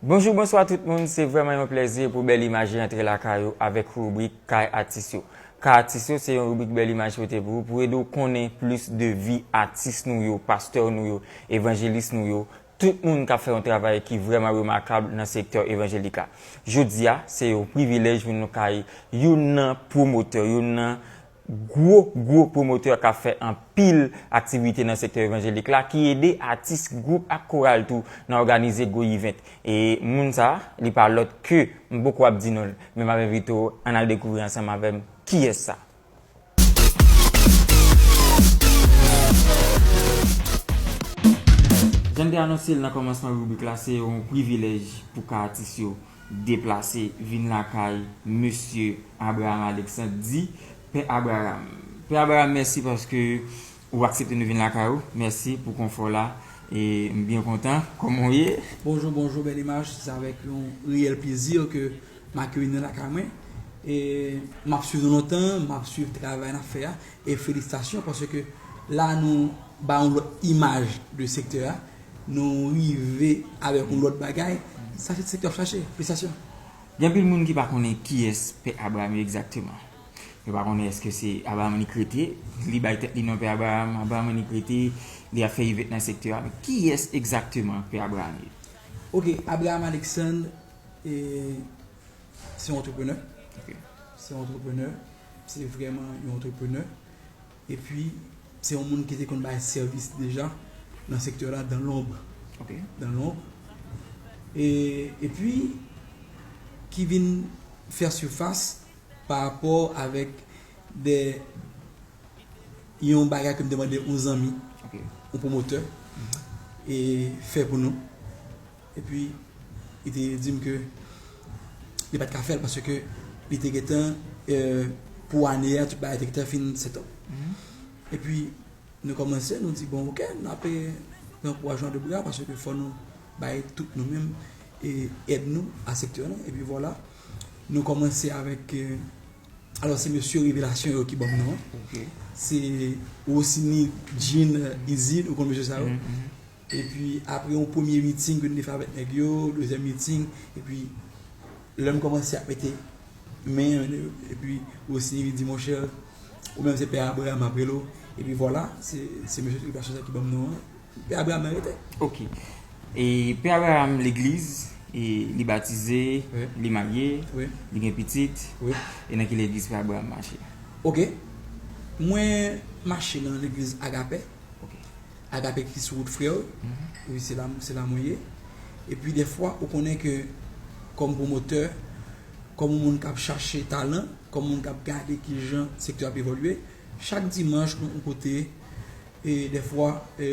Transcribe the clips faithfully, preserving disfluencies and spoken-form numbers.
Bonjou, bonswa tout moun. Se vrèman yon plèzi pou Bèl Imaj rantre lakay ou avèk ribrik Kay Atis yo. Kay Atis yo se yon ribrik Bèl Imaj pote pou ou, pou ede w konnen plis de vi atis nou yo, pastè nou yo, evanjelis nou yo, tout moun k ap fè yon travay ki vrèman remakab nan sektè evanjelik la. Jodi a, se yon privilèj pou nou kay youn nan pwomotè, youn nan gwo, gwo pwomotè k ap fè anpil aktivite nan sektè evanjelik la, ki ede atis, gwoup ak koral tou nan òganize gwo event. E moun sa a, li pa lòt ke, m poko ap di non l, men m ap envite w ann al dekouvri ansanm avè m kiyès sa. Jan n te anonse l nan kòmansman ribrik la, se yon privilèj pou Kay Atis yo deplase vin lakay mesye Abraham Alexandre, di Pè Abraham. Pè Abraham, mèsi paske ou aksepte nou vin lakay ou. Mèsi pou konfò la. E m byen kontan. Kòman w ye? Bonjou, bonjou, Bèl Imaj. Se avèk yon reyèl plezi ke m akeyi nou nan lakay mwen. E m ap swiv nou lontan, m ap swiv travay n ap fè a. E felisitasyon paske la nou ba yon lòt imaj de sektè a. Nou rive avèk yon lòt bagay. Sa se sektè ap chache. Felisitasyon. Gen anpil moun ki pa konnen kiyès Pè Abraham yo egzakteman. Yo pa konnen èske se Abraham annik rete, li bay tèt li non Pè Abraham, Abraham annik rete, li ap fè event nan sektè a. Men kiyès egzakteman Pè Abraham ye? Ok, Abraham Alexandre, e, se yon antreprenè. Ok. Se yon antreprenè. Se vrèman yon antreprenè. Epi, se yon moun ki te konn bay sèvis deja nan sektè la dans l'ombre. Ok. Dans l'ombre. E, epi, ki vin fè sifas pa rapò avèk de, yon bagay ke m te mande yon zanmi, ok, yon pwomotè, e fè pou nou. Epi, li te di m ke li pa t ka fè l paske li te gentan, e, pou ane a, tout bagay te gentan fin sèt ap. Mhm. Epi, nou kòmanse, nou di, bon, ok, n ap, e, pran kouraj nan de bra paske fò nou bay tout nou menm, e, èd nou a sektè lan. Epi vwala, nou kòmanse avèk, e, alò, se mesye Revelasyon yo ki ban m non an. Ok. Se Rosiny, Jean, Izzy, ou konn mesye sa yo? Mhm, mhm. Epi, apre yon premye meeting ke nou te fè avèk nèg yo, dezyèm meeting, epi lè m kòmanse ap mete men, epi Rosiny vin di, monchè, ou menm se Pè Abraham ap rele w. Epi vwala, se, se mesye Revelasyon sa ki ban m non an. Pè Abraham nan rete. Ok. E Pè Abraham legliz, e li batize, wi, li marye, wi, li gen pitit. Wi. E nan ki legliz Pè Abraham mache? Ok. Mwen mache nan legliz Agape. Ok. Agape ki sou wout Frè. Mhm. Wi, se la, se la mwen ye. Epi dèfwa, ou konnen ke kòm pwomotè, kòm yon moun k ap chache talan, kòm moun k ap gade kijan sektè ap evolye, chak dimanch nou yon kote, e dèfwa, e,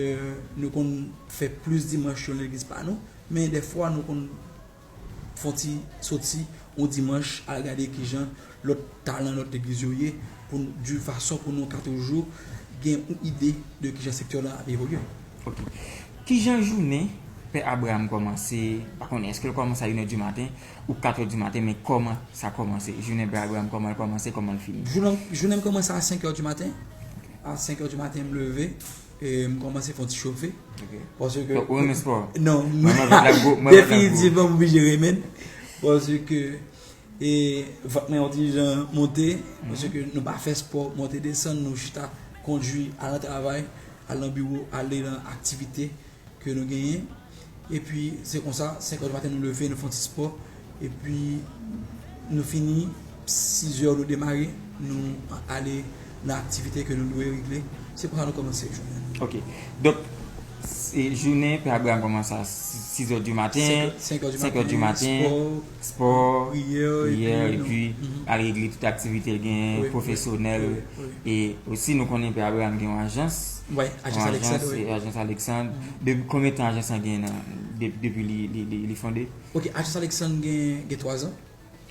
nou konn fè plis dimanch yo nan legliz pa nou, men dèfwa nou konn fè yon ti soti yon dimanch, al gade kijan lòt talan, lòt legliz yo ye, pou n, de fason pou nou ka toujou gen yon ide de kijan sektè la ap evolye. Ok. Kijan jounen Pè Abraham kòmanse? Pa konnen, èske l kòmanse a inè di maten ou katrè di maten, men kòman sa kòmanse? Jounen Pè Abraham, kòman l kòmanse, kòman l fini? Jounen, jounen m kòmanse a senk è di maten. Ok. A senk è di maten, m leve. E m kòmanse fè yon ti chofe. Ok. Paske... Ou renmen spò? Non. Mwen, mwen vant la gwo, mwen vant la gwo. Definitivman, m oblije renmen l. Paske, e, vant mwen yon ti jan monte, mhm, paske nou pa fè spò, monte desann, nou chita, kondui, al nan travay, al nan biwo, ale nan aktivite ke nou genyen. Epi, se konsa, senk è di maten, nou leve, nou fè yon ti spò. Epi, nou fini, sizè nou demare, nou ale nan aktivite ke nou dwe regle. Se konsa nou kòmanse jounen. Ok. Donk, se jounen Pè Abraham kòmanse a sizè di maten, senk è di maten, spò, priyè, epi al regle tout aktivite l genyen, pwofesyonèl. E osi, nou konnen Pè Abraham gen yon ajans. Wi, ajans Alexandre, wi. Ajans Alexandre. Depi konbyen tan ajans lan genyen nan, de-, depi li, li, li, li fonde? Ok, ajans Alexandre gen, gen twa zan.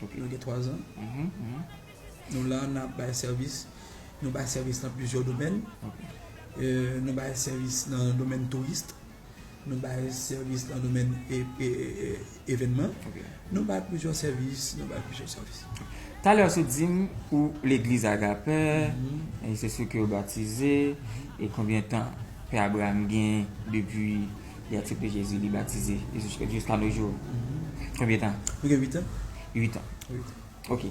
Ok. Nou gen twa zan. Mhm, mhm. Nou la, n ap bay sèvis. Nou bay sèvis nan plizyè domèn. Ok. E, nou bay sèvis nan domèn touris. Nou bay sèvis nan domèn e, e, e, e, evènman. Ok. Nou bay plizyè sèvis, nou bay plizyè sèvis. Talè w sot di m ou legliz Agape, mhm, e se sou ke w batize, e konbyen tan Pè Abraham gen depi li aksepte Jezi, li batize, e jiska, jiska nos jours? Mhm. Konbyen tan? Mwen gen uit an. Uit an. Uit an. Ok.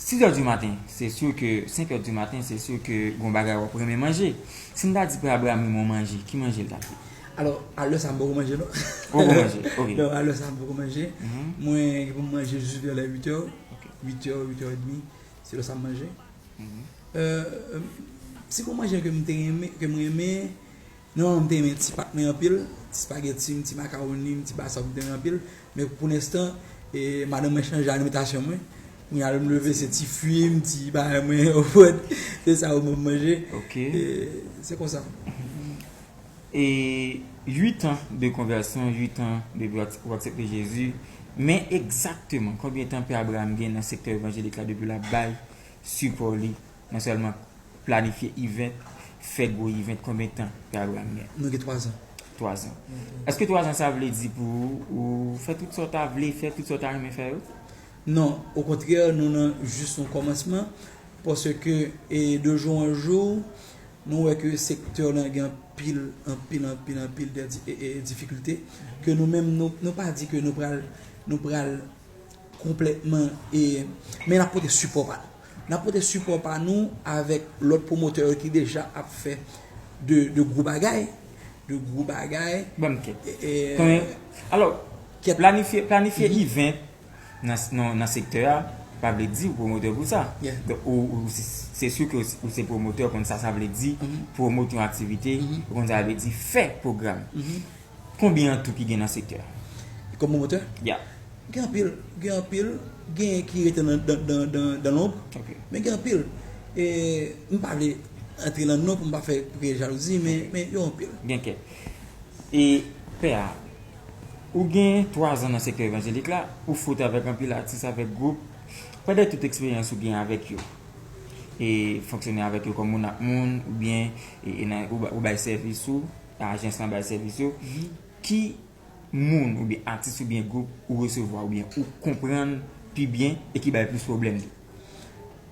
Sis è di maten, se si ke, senk è di maten, se si ke gon bagay w ap renmen manje. Si m ta di Pè Abraham renmen yon manje, ki manje l t ap di? Alò, a lè sa a m poko manje non. Ou poko manje, ok. Non, a lè sa a m poko manje. Mhm. Mwen gen pou m manje jis vè lè uit è. Ok. Uit è, uit è edmi. Se lè sa m manje. Mhm. Euh, si gon manje ke m te renmen, ke m renmen, non, m te renmen ti pat mwen anpil, ti spaghetti m, ti macaroni m, ti basa m te renmen anpil. Men pou lenstan, e, madanm mwen chanje alimantasyon mwen. Kounye a lè m leve, se ti fwi m, ti bagay mwen, ou konprann? Se sa yo mwen manje. Ok. E, se konsa. E uit an de konvèsyon, uit an depi w ak-, w aksepte Jezi. Men egzakteman konbyen tan Pè Abraham gen nan sektè evanjelik la depi l ap bay sipò li, non sèlman planifye event, fè gwo event, konbyen tan Pè Abraham gen? Nou gen twazan. Twazan. Èske twazan sa vle di pou ou, ou fè tout sa w ta vle fè, tout sa w ta renmen fè yo? Non, okontrè, nou nan jis yon kòmansman, paske, e, de jou an jou, nou wè ke sektè lan gen anpil, anpil, anpil, anpil de di-, e, e, difikilte, ke nou menm, nou, nou pa di ke nou pral, nou pral konplètman, e, men n ap pote sipò pa nou. N ap pote sipò pa nou avèk lòt pwomotè yo ki deja ap fè de, de gwo bagay, de gwo bagay. Ban m kèk. E, e, Konbyen, alò, kèt. Planifye, planifye event nan, nan, nan sektè a, pa vle di ou pwomotè pou sa. Yeah. Donk, ou, ou, se, se si ke ou, ou se pwomotè, konn sa sa vle di, mhm, pwomot yon aktivite, mhm, ou konn sa vle di fè pwogram. Mhm. Konbyen an tou ki gen nan sektè a? Kòm pwomotè? Ya. Gen anpil, gen anpil, gen ki rete nan, dan, dan, dan, dan lonb, ok, men gen anpil. E, m pa vle antre nan non pou m pa fè kreye jalouzi, men, ok, men yo anpil. Gen kèk. E, Pè a, ou gen twazan nan sektè evanjelik la, ou fwote avèk anpil atis, avèk gwoup. Pandan tout eksperyans ou gen avèk yo, e fonksyone avèk yo kòm moun ak moun, oubyen, e, e nan, ou, ba- ou bay sèvis ou, ajans lan bay sèvis yo, mhm, ki moun oubyen atis oubyen gwoup ou resevwa oubyen ou konprann pi byen e ki bay plis pwoblèm tou?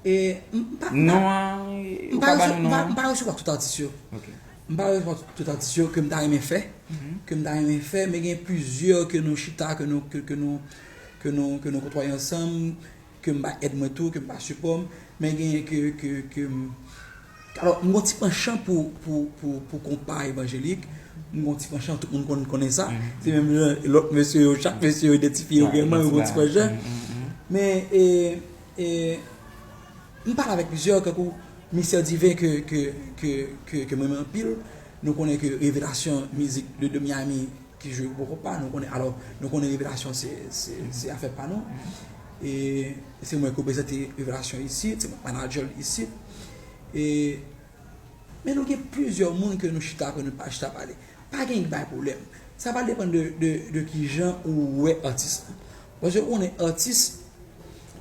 E, m pa, m pa, non, an, e, ou pa ba nou non an? M pa resevwa tout atis yo. Ok. M pa resevwa tout atis yo ke m ta renmen fè, mhm, ke m ta renmen fè, men gen plizyè ke nou chita, ke nou, ke, ke nou, ke nou, ke nou kotwaye ansanm, ke m ba èd mwen tou, ke m ba sipò m, men genyen ke, ke, ke m, alò, m gon ti panchan pou, pou, pou, pou konpa evanjelik, m gon ti panchan, tout moun konn, konnen sa. Mhm. Se menm jan lòt mesye yo, chak mesye yo idantifye yo, ok, vrèman, yo gon ti panchan. Mhm, mhm, mhm. Men, e, e, m pale avèk plizyè, tankou Mistè Diven ke, ke, ke, ke, ke m renmen anpil. Nou konnen ke revelasyon mizik de, de Miami ki jwe gwo konpa, nou konnen, alò, nou konnen Revelasyon se, se, se afè pa nou. E se mwen ki reprezante Revelasyon isit, se mwen ki manadjè l isit. E, men nou gen plizyè moun ke nou chita, ke nou pa chita pale. Pa gen ki bay pwoblèm. Sa va depann de, de, de kijan ou wè atis la. Paske ou konnen atis,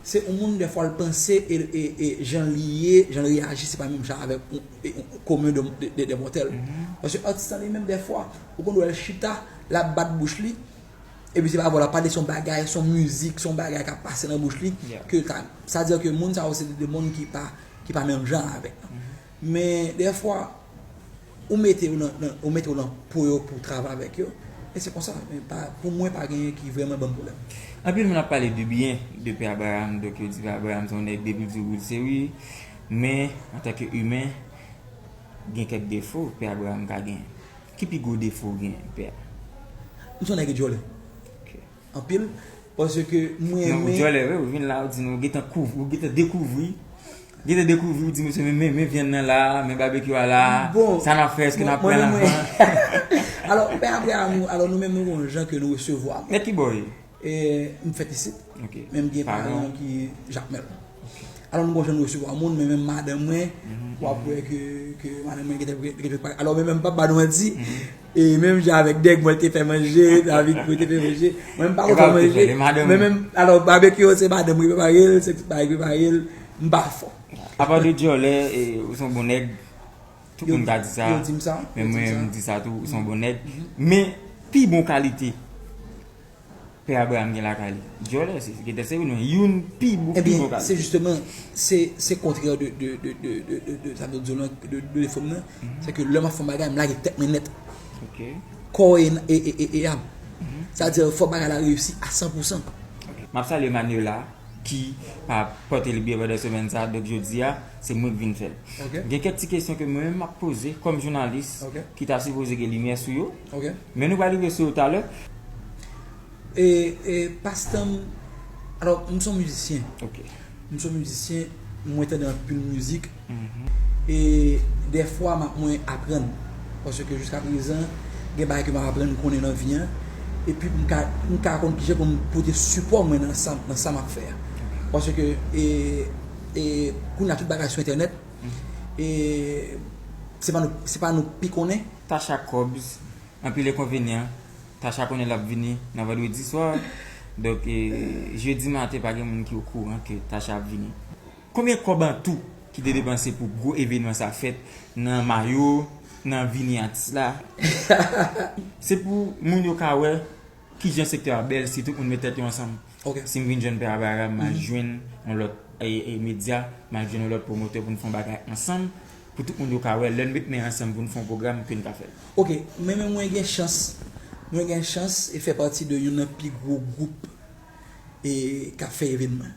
se yon moun, dèfwa, l panse e, e, e jan l ye, jan l reyaji, se pa menm jan avèk yon, e, yon komen de, de, de, de mòtèl. Mhm. Paske atis lan li menm, dèfwa, ou konn wè l chita, l ap bat bouch li, epi se pa vre, l ap pale, se yon bagay, se yon mizik, se yon bagay k ap pase nan bouch li, yeah, ke l ka, sa di ke moun sa yo se de, de moun ki pa, ki pa menm jan avèk. Mhm. Men dèfwa, ou mete w nan, nan, ou mete w nan po yo pou w travay avèk yo. E se konsa, men pa, pou mwen, pa genyen ki vrèman ban m pwoblèm. Anpil moun ap pale de byen de Pè Abraham, donk yo di Pè Abraham se yon nèg depi l di woul se wi, men antanke imen, gen kèk defo Pè Abraham ka genyen. Ki pi gwo defo w genyen, Pè? M se yon nèg ki djòlè. Ok. Anpil, paske m renmen. Non, ou djòlè, wi, ou vin la, ou di nou, ou gentan kouv-, ou gentan dekouvri, gentan dekouvri, ou di, mesye, men, men, men vyann nan la, men babekyou a la, bon, sa n ap fè, èske n ap pran lajan? Alò, Pè Abraham, alò, nou menm, nou gon jan ke nou resevwa. Nèg ki bò w ye? E, m fèt isit, ok, men m gen paran ki Jakmèl. Ok. Alò, nou gon jan nou resevwa moun, men menm madanm mwen, mhm, w ap wè ke, ke madanm mwen gentan, gentan pare. Alò, men menm m p ap ba nou manti, mhm, e menm jan avèk Dèg, mwen te fè manje, David, mwen te fè manje. Mwen, m pa konn fè manje. Men menm, alò, babekyou, se madanm mwen ki prepare l, se tout bagay ki prepare l, m pa fò. Apa de djòlè, e, ou se yon bon nèg, tout moun ka di sa. Yo di m sa, men mwen, m di sa tou, ou se yon bon nèg. Mhm. Men, pi bon kalite Pè Abraham gen lakay li. Djòlè, se, se gentan se youn, youn pi bon, pi bon kalite. Ebyen, se jisteman, se, se kontrè de, de, de sa m t ap di w lan, de, de defo m nan. Mhm. Se ke lè m ap fè yon bagay, m lage tèt mwen nèt. Ok. Kò e, e, e, e, e am. Mhm. Sa vle di fòk bagay la reyisi a san pou san. M ap salye Manuela ki pa pote li byen pandan semèn sa, donk jodi a se mwen ki vin fè l. Gen kèk ti kesyon ke mwen menm m ap poze kòm jounalis ki ta sipoze gen limyè sou yo. Men nou pral rive sou yo talè. E, e pastan m, alò, m se yon mizisyen. M se yon mizisyen, mwen tande anpil mizik. E dèfwa m ap mwen aprann. Paske jiska prezan, gen bagay ke m ap aprann konnen nan vi an. Epi m ka, m ka konn kijan pou m pote sipò mwen nan sa, nan sa m ap fè a. Paske e, e, kounye a tout bagay sou entènèt. E se pa nou, se pa nou pi konnen. Tasha Cobbs, anpil enkonvenyan. Tasha konnen l ap vini nan vandredi swa. Donk, e, jedi maten, pa gen moun ki okouran ke Tasha ap vini. Konbyen kòb an tou ki te depanse pou gwo evènman sa fèt nan mayo, nan vini atis la? Se pou moun yo ka wè kijan sektè a bèl si tout moun met tèt yo ansanm. Si m vin jwenn Pè Abraham, m al jwenn yon lòt e, e, medya, m al jwenn yon lòt pwomotè pou n fè yon bagay ansanm, pou tout moun yo ka wè lè n met men ansanm pou n fè yon pwogram ke n ka fè l. Ok, men men mwen gen chans, mwen gen chans e fè pati de youn nan pi gwo gwoup e k ap fè evènman,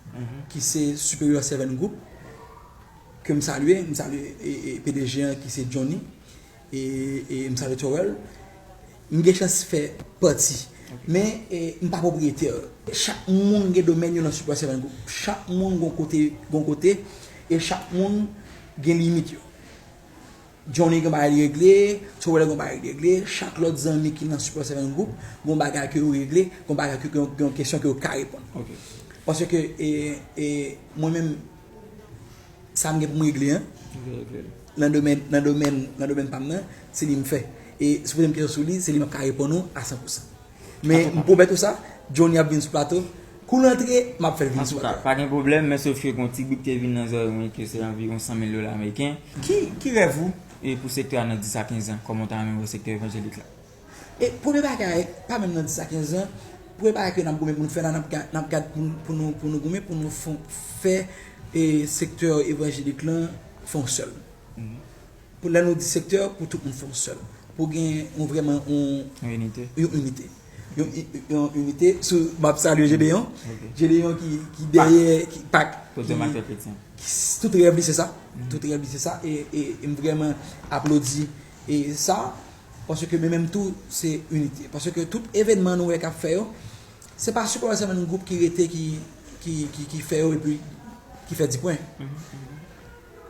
ki se Superior Seven Group, ke m salye, m salye e, e, P D G an ki se Johnny, e, e m salye Thorel. M gen chans fè pati. Men e, m pa pwopriyetè. Chak moun gen domèn yo nan Superior Seven Group. Chak moun gon kote, gon kote, e chak moun gen limit yo. Johnny gen bagay li regle, Thorel gen bagay li regle, chak lòt zanmi ki nan Superior Seven Group gon bagay ke yo regle, gon bagay ke gen yon kesyon ke yo ka reponn. Paske e, e, mwen menm, sa m gen pou m regle an, nan domèn, nan domèn, nan domèn pa m nan, se li m fè. E si w poze m kesyon sou li, se li m ap ka reponn ou a san pou san. Men m pwomèt ou sa, Johnny ap vin sou plato. Kou l antre, m ap fè l vin sou plato. Pa gen pwoblèm, men sof ke gon ti bri ki te vin nan zòrèy mwen ke se anviwon san mil dola ameriken. Ki, ki rèv ou e pou sektè a nan dis a kenz an, kòman w ta renmen wè sektè evanjelik la? E premye bagay, pa menm nan dis a kenz an, premye bagay ke n ap goumen pou n fè la, n ap gad, n ap gad pou, pou nou, pou nou goumen, pou nou fè e sektè evanjelik lan fè yon sèl. Pou lè nou di sektè, pou tout moun fè yon sèl. Pou gen yon vrèman yon, yon inite. Yon, yon inite. Sou, m ap salye Gedeon. Gedeon ki, ki dèyè, ki pa, ki, tout rèv li se sa. Tout rèv li se sa. E, e, e m vrèman aplodi e sa. Paske men menm tou, se inite. Paske tout evènman nou wè k ap fè yo, se pa Superior Seven Group ki rete ki, ki, ki, ki fè yo epi ki fè di pwen.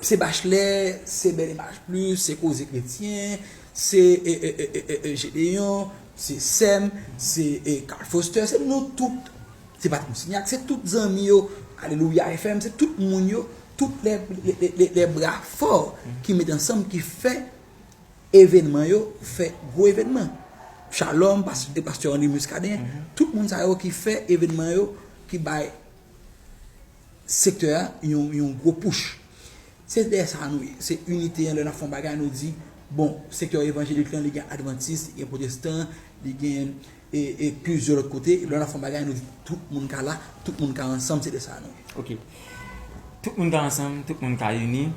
Se Bachelè, se Bèl Imaj Plis, se Koze Kretyen, se e, e, e, e, e, Gedeon, se Sèm, se e, Carl Foster, se nou tout. Se Patrick Monsignac, se tout zanmi yo, Alelouya F M, se tout moun yo, tout lè, lè, lè, lè, lè bra fò ki met ansanm, ki fè evènman yo fè gwo evènman. Shalom, pas, e pastè André Muscadin, tout moun sa yo ki fè evènman yo, ki bay sektè a yon, yon gwo pouch. Se dèyè sa nou ye. Se inite an, lè n ap fè yon bagay, nou di, bon, sektè evanjelik lan, li gen advantis, li gen pwotestan, li gen e, e plizyè lòt kote. Lè n ap fè yon bagay, nou di, tout moun ka la, tout moun ka ansanm, se de sa nou ye. Ok. Tout moun ka ansanm, tout moun ka ini.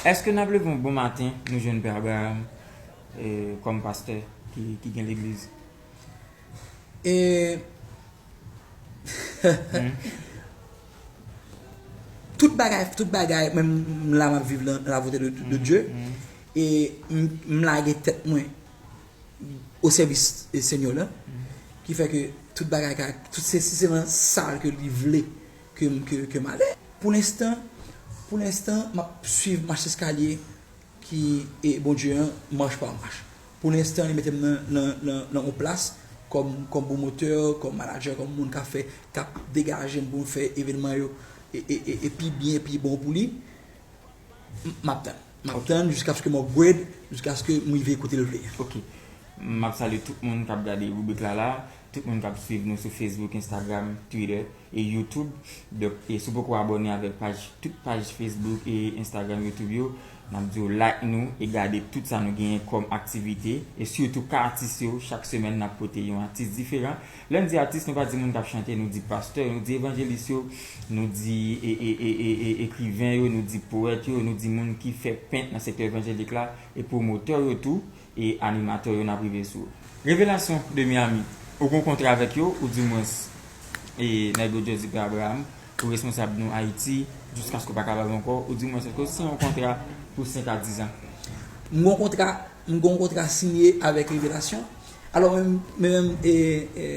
Èske n ap leve yon bon maten, nou jwenn Pè Abraham e, kòm pastè ki, ki gen legliz? E tout bagay, tout bagay, mwen m la m ap viv nan la volonté de, de Dieu. E m, m lage tèt mwen o sèvis e Senyè la. Ki fè ke tout bagay ka, tout se, si se nan sa ke li vle ke, ke, ke m ale. Pou lenstan, pou lenstan, m ap swiv mach eskalye ki e Bondye an, mach pa mach. Pou lenstan, li mete m nan, nan, nan, nan yon plas kòm, kòm pwomotè, kòm manadjè, kòm moun k ap fè, k ap degaje m pou m fè evènman yo e, e, e, e pi byen, pi bon pou li. M, m ap tann. M ap tann jiskaske m upgrade, jiskaske m rive kote l vle. Ok. M ap salye tout moun k ap gade ribrik la la, tout moun k ap swiv nou sou Facebook, Instagram, Twitter e YouTube. Donk, e si w poko abòne avèk paj, tout paj Facebook e Instagram, YouTube yo, n ap di w like nou e gade tout sa nou genyen kòm aktivite. E sitou ka atis yo, chak semèn n ap pote yon atis diferan. Lè n di atis, nou pa di moun k ap chante, nou di pastè, nou di evanjelis yo, nou di e, e, e, e, e, ekriven yo, nou di powèt yo, nou di moun ki fè pent nan sektè evanjelik la, e pwomotè yo tou, e animatè yo, n ap rive sou yo. Revelasyon de Miami. Ou gen yon kontra avèk yo, ou dimwens, e, nèg yo dwe di Pè Abraham, ou responsab nou Ayiti, jiskaske w pa kapab ankò, ou dimwens, èske w siyen yon kontra pou senk a diz an? M gen yon kontra, m gen yon kontra sinye avèk Revelasyon. Alò, men, men, e, e,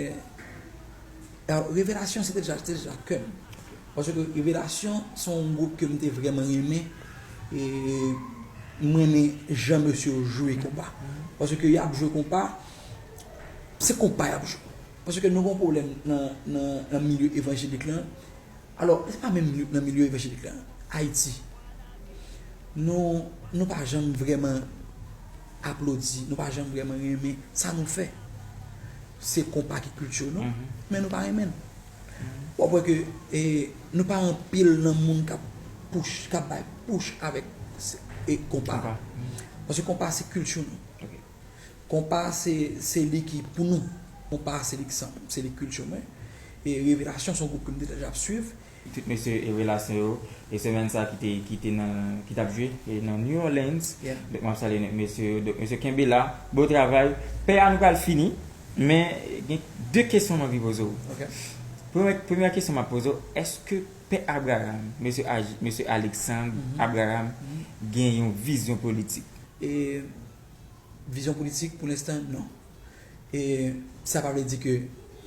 alò, Revelasyon, se te deja, se te deja kè m. Paske Revelasyon, se yon gwoup ke m te vrèman renmen. E m renmen jan mesye yo jwe konpa. Paske y ap jwe konpa, se konpa y ap jwe. Paske nou gen yon pwoblèm nan, nan, nan milye evanjelik lan. Alò, se pa menm li- nan milye evanjelik lan. Ayiti. Nou, nou pa janm vrèman aplodi, nou pa janm vrèman renmen sa nou fè. Se konpa ki kilti nou, men nou pa renmen l. W ap wè ke, e, nou pa anpil nan moun k ap push, k ap bay push avèk, e, konpa. Konpa. Paske konpa se kilti nou. Ok. Konpa se, se li ki pou nou. Konpa se li ki san, se li ki kilti mwen. E Revelasyon se yon gwoup ke m te deja ap swiv. Tout mesye e Revelasyon yo, e semèn sa ki te, ki te nan, ki t ap jwe, e nan New Orleans. Yeah. Donk, m ap salye nèt mesye yo. Donk, mesye, kenbe la. Bon travay. Pè a, nou pral fini, men gen de kesyon m anvi poze w. Ok. Premyè, premyè kesyon m ap poze w, èske Pè Abraham, mesye Aj-, mesye Alexandre Abraham, gen yon vizyon politik? E vizyon politik, pou lenstan, non. E sa pa vle di ke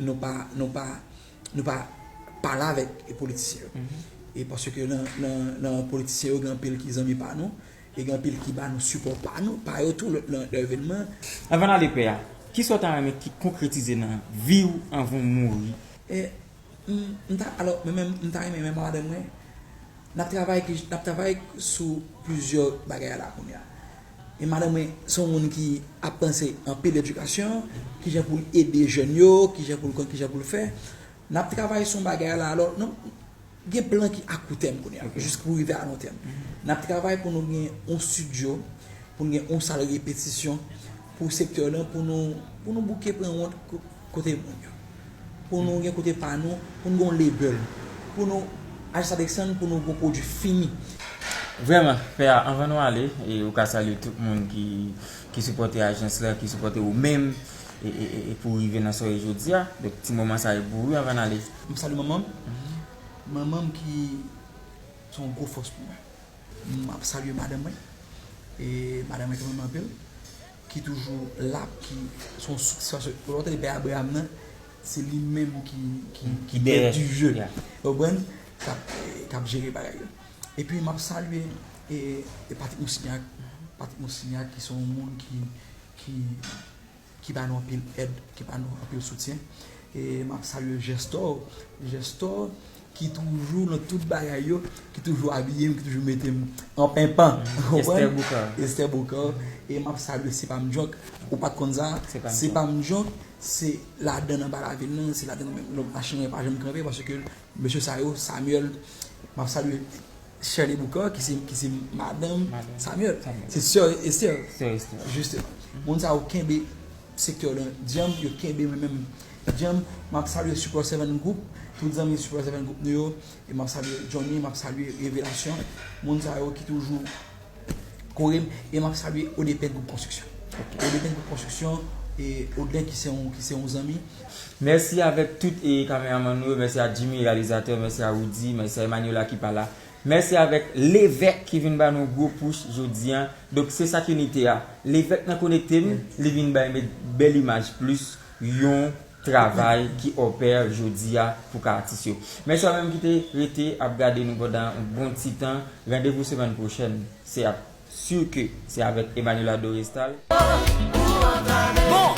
nou pa, nou pa, nou pa pale avèk politisyen yo. E paske nan, nan, nan politisyen yo, gen anpil ki zanmi pa nou, e gen anpil ki ba nou sipò pa nou, pa yo tou, lè, lè, lè evènman. Anvan n ale, Pè a, kisa w ta renmen ki konkretize nan vi w anvan w mouri? E M, m ta, alò, mwen menm, m ta renmen menm madanm mwen. N ap travay ki, n ap travay sou plizyè bagay la kounye a. E madanm mwen, se yon moun ki ap panse anpil edikasyon, kijan pou l ede jèn yo, kijan pou l konn, kijan pou l fè. N ap travay sou yon bagay la, alò, non, gen plan ki a kou tèm kounye a, jis pou rive a lon tèm. N ap travay pou nou gen yon estidyo, pou n gen yon sal repetisyon pou sektè lan, pou nou, pou nou bouke pran wont ko-, kote moun yo. Pou nou gen kote pa nou, pou nou gen yon label. Pou nou, Ajans Alexandre, pou nou gen pwodui fini. Vrèman, Pè a, anvan nou ale, e ou ka salye tout moun ki, ki sipòte ajans la, ki sipòte ou menm, e, e, e, e pou rive nan sa w ye jodi a. Donk, ti moman sa e pou ou, anvan n ale. M salye manman m. Manman m ki se yon gwo fòs pou mwen. M ap salye madanm mwen. E madanm mwen ki renmen m anpil, ki toujou la, ki se yon soutyen. Lè w tande Pè Abraham nan, se li menm ki, ki, ki mèt di je. Ou konprann? K ap, k ap jere bagay yo. Epi m ap salye, e, e Patrick Moussignac. Patrick Moussignac ki se yon moun ki, ki ki ba nou anpil èd, ki ba nou anpil soutyen. E m ap salye Jèstò, Jèstò ki toujou nan tout bagay yo, ki toujou abiye m, ki toujou mete m an penpan. Ou konprann? Esther Boucard. Esther Boucard. E m ap salye Sepam Junk. Ou pa t konn sa? Sepam Junk, se ladan anba lavil nan, se ladan menm. Donk, machin mwen pa janm kanpe paske mesye sa yo, Samuel, m ap salye Shirley Boucard, ki se, ki se madanm Samuel. Se sè Esther. Sè Esther. Jisteman. Moun sa yo kenbe sektè lan dyanm, yo kenbe mwen menm dyanm. M ap salye Super Seven Group, tout zanmi Super Seven Group nou yo. E m ap salye Johnny, m ap salye Revelasyon. Moun sa yo ki toujou kore m. E m ap salye Odepen Group Konstriksyon. Odepen Group Konstriksyon, e Oden ki se yon, ki se yon zanmi. Mèsi avèk tout, e, kameramann nou yo, mèsi a Jimmy, reyalizatè, mèsi a Rudy, mèsi a Emmanuela ki pa la. Mèsi avèk Levèk ki vin ba nou gwo push jodi a. Donk, se sa ki nite a. Levèk nan konekte m, li vin bay m bèl imaj plis, yon travay ki opè jodi a pou ka atis yo. Mèsi a ou menm ki te rete ap gade nou pandan yon bon ti tan. Randevou semèn pwochèn. Se ap, si ke se avèk Emmanuela Dorestal. Bon,